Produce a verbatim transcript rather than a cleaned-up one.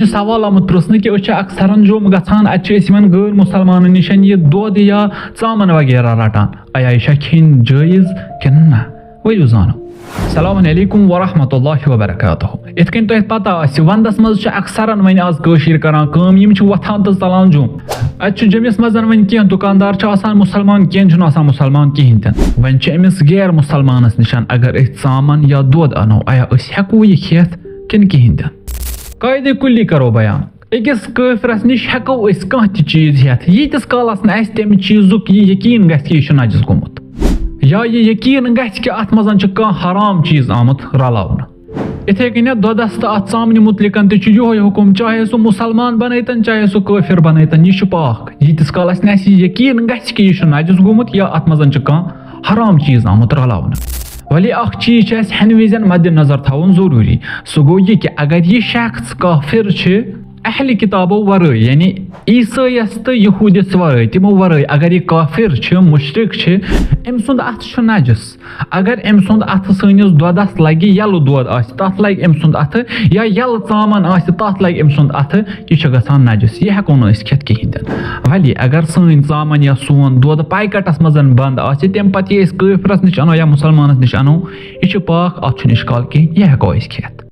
چھُ سوال آمُت پرٛژھنہٕ کہِ أسۍ چھِ اکثرن جوٚم گژھان، اَتہِ چھِ أسۍ یِمن غٲر مُسلمانن نِش یہِ دۄد یا ژامن وغیرہ رٹان۔ ایا یہِ چھا کھیٚنۍ جٲیز کِنہٕ نہ؟ ؤلِو زانو۔ السلام علیکم ورحمۃ اللہ وبرکاتہ۔ یِتھ کٔنۍ تۄہہِ پتہ آسہِ، ونٛدس منٛز چھِ اکثرن وۄنۍ آز کٲشِر کران کٲم، یِم چھِ وۄتھان تہٕ ژلان جوٚم۔ اَتہِ چھُ جوٚمِس منٛز وۄنۍ کینٛہہ دُکاندار چھِ آسان مُسلمان، کینٛہہ چھُنہٕ آسان مُسلمان کِہیٖنۍ تہِ نہٕ۔ وۄنۍ چھِ أمِس غیر مُسلمانس نِش اگر أسۍ ژامن یا دۄد انو، ایا أسۍ ہٮ۪کو یہِ کھٮ۪تھ کِنہٕ کِہیٖنۍ تہِ نہٕ؟ قاعدے کُلی کرو بیان۔ أکِس کٲفرس نِش ہٮ۪کو أسۍ کانٛہہ تہِ چیٖز ہٮ۪تھ، ییٖتِس کالس نہٕ اَسہِ تَمہِ چیٖزُک یہِ یقیٖن گژھِ کہِ یہِ چھُ نجس گوٚمُت، یا یہِ یقیٖن گژھِ کہِ اَتھ منٛز چھُ کانٛہہ حرام چیٖز آمُت رلاونہٕ۔ یِتھَے کٔنٮ۪تھ دۄدس تہٕ اَتھ ژامنہِ مُتعلِقن تہِ چھُ یِہوٚے حُکم، چاہے سُہ مُسلمان بنٲیتن، چاہے سُہ کٲفر بنٲیتن، یہِ چھُ پاک۔ ییٖتِس کالس نہٕ اَسہِ یہِ یقیٖن گژھِ کہِ یہِ چھُ نجس گوٚمُت یا اَتھ منٛز چھُ کانٛہہ حرام چیٖز آمُت رلاونہٕ۔ ولی اکھ چیٖز چھُ اَسہِ ہٮ۪نہٕ وِزٮ۪ن مدِ نظر تھاوُن ضروٗری، سُہ گوٚو یہِ کہِ اگر یہِ شخص کافر چھِ، اہلِ کِتابو ورٲے، یعنی عیسٲیس تہٕ یہوٗدِس ورٲے، تِمو ورٲے، اگر یہِ کافر چھِ، مُشرِک چھِ، أمۍ سُنٛد اَتھٕ چھُ نجس۔ اگر أمۍ سُنٛد اَتھٕ سٲنِس دۄدس لگہِ، یَلہٕ دۄد آسہِ، تَتھ لگہِ أمۍ سُنٛد اَتھٕ، یا یَلہٕ ژامن آسہِ، تَتھ لگہِ أمۍ سُنٛد اَتھٕ، یہِ چھُ گژھان نجس، یہِ ہٮ۪کو نہٕ أسۍ کھٮ۪تھ کِہیٖنۍ تہِ نہٕ۔ ولی اگر سٲنۍ ژامن یا سون دۄد پیکٹس منٛز بنٛد آسہِ، تَمہِ پتہٕ یہِ أسۍ کٲفرس نِش اَنو یا مُسلمانس نِش اَنو، یہِ چھُ پاک، اَتھ چھُنہٕ اِشکال کِہیٖنۍ، یہِ ہٮ۪کو أسۍ کھٮ۪تھ۔